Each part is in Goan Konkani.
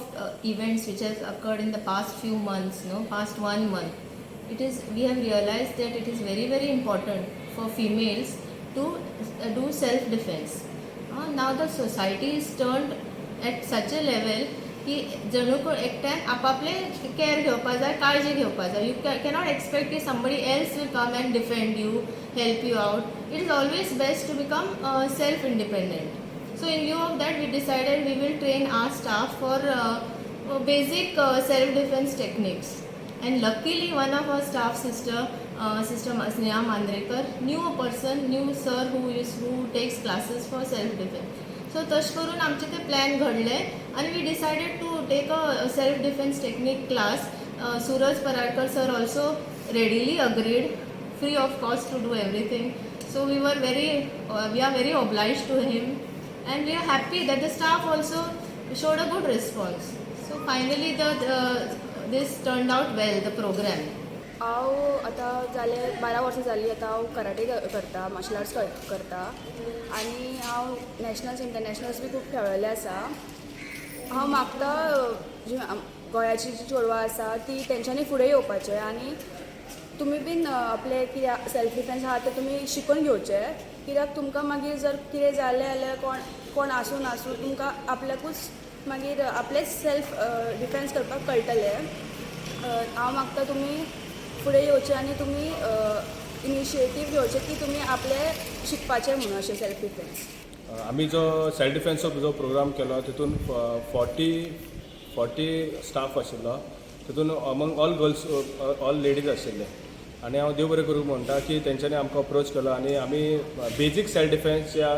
of events which has occurred in the past few months, no, past one month, it is we have realized that it is very, very important for females to do self defense. Now the society is turned at such a level की जणू कोण एकट्यान आपापले केअर घेवपा जाय, काळजी घेवपा जाय. You cannot expect की somebody else will come and defend you, help you out. It is always best to become self independent. So in view of that, we decided we will train our staff for basic self-defense techniques. And luckily, one of our staff sister, Sister Sneha Mandrekar, knew a person, knew sir who takes classes for self-defense. So तशें करून आमचे ते प्लॅन घडले आनी we decided to take a self defense technique class. Suraj Paradkar sir also readily agreed, free of cost, to do everything. So we are very obliged to him and we are happy that the staff also showed a good response. So finally this turned out well, the program. हांव आतां जालें 12 वर्सां जालीं, आतां हांव कराटे करता, मार्शल आर्ट्स करता आनी हांव नॅशनल्स, इंटरनॅशनल्स बी खूब खेळ्ळेलें आसा. हांव मागता, जी गोंयाची जी चेडवां आसा ती तेंच्यांनी फुडें येवपाचें आनी तुमी बीन आपले कितें सेल्फ डिफेन्स आहा ते तुमी शिकून घेवचे, कित्याक तुमकां मागीर जर कितें जालें जाल्यार कोण कोण आसूं नासूं, तुमकां आपल्याकूच मागीर आपलेच सेल्फ डिफेन्स करपाक कळटलें. हांव मागता, तुमी फुडें येवचें आनी तुमी इनिशिएटीव घेवचें की तुमी आपलें शिकपाचें म्हणून अशें सेल्फ डिफेन्स. आमी जो सेल्फ डिफेन्सचो जो प्रोग्राम केलो, तितून 40 40 स्टाफ आशिल्लो. तितून among all girls, all ladies आशिल्ले आनी हांव देव बरें करूं म्हणटा की तेंच्यांनी आमकां अप्रोच केलो आनी आमी बेजीक सेल्फ डिफेन्स, या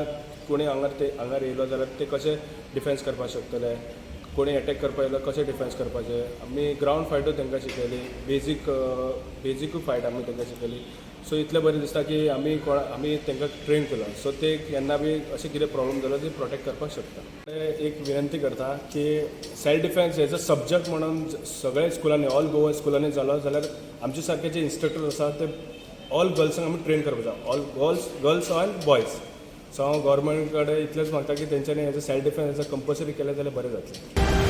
कोणी हांगार ते हांगार येयलो जाल्यार ते कशे डिफेन्स करपाक शकतले, कोणी एटॅक करपाक येयलो कशें डिफेन्स करपाचें, आमी ग्रावंड फायटूय तांकां शिकयली. बेजिकूय फायट आमी तांकां शिकयली. सो इतलें बरें दिसता की आमी कोणा आमी तांकां ट्रेन केलो, सो ते केन्ना बी अशें कितें प्रॉब्लम जालो ते प्रोटेक्ट करपाक शकता. एक विनंती करता की self defence as a subject म्हणून सगळ्या स्कुलांनी, ऑल गोवा स्कुलांनी जालो जाल्यार आमचे सारके जे इन्स्ट्रक्टर आसा ते ऑल गर्ल्सांक आमी ट्रेन करपाक जाय, all girls and boys. So हांव गोवोरमेंट कडेन इतलेंच मागता की तेंच्यांनी as a self defence as a compulsory केलें जाल्यार बरें जातलें.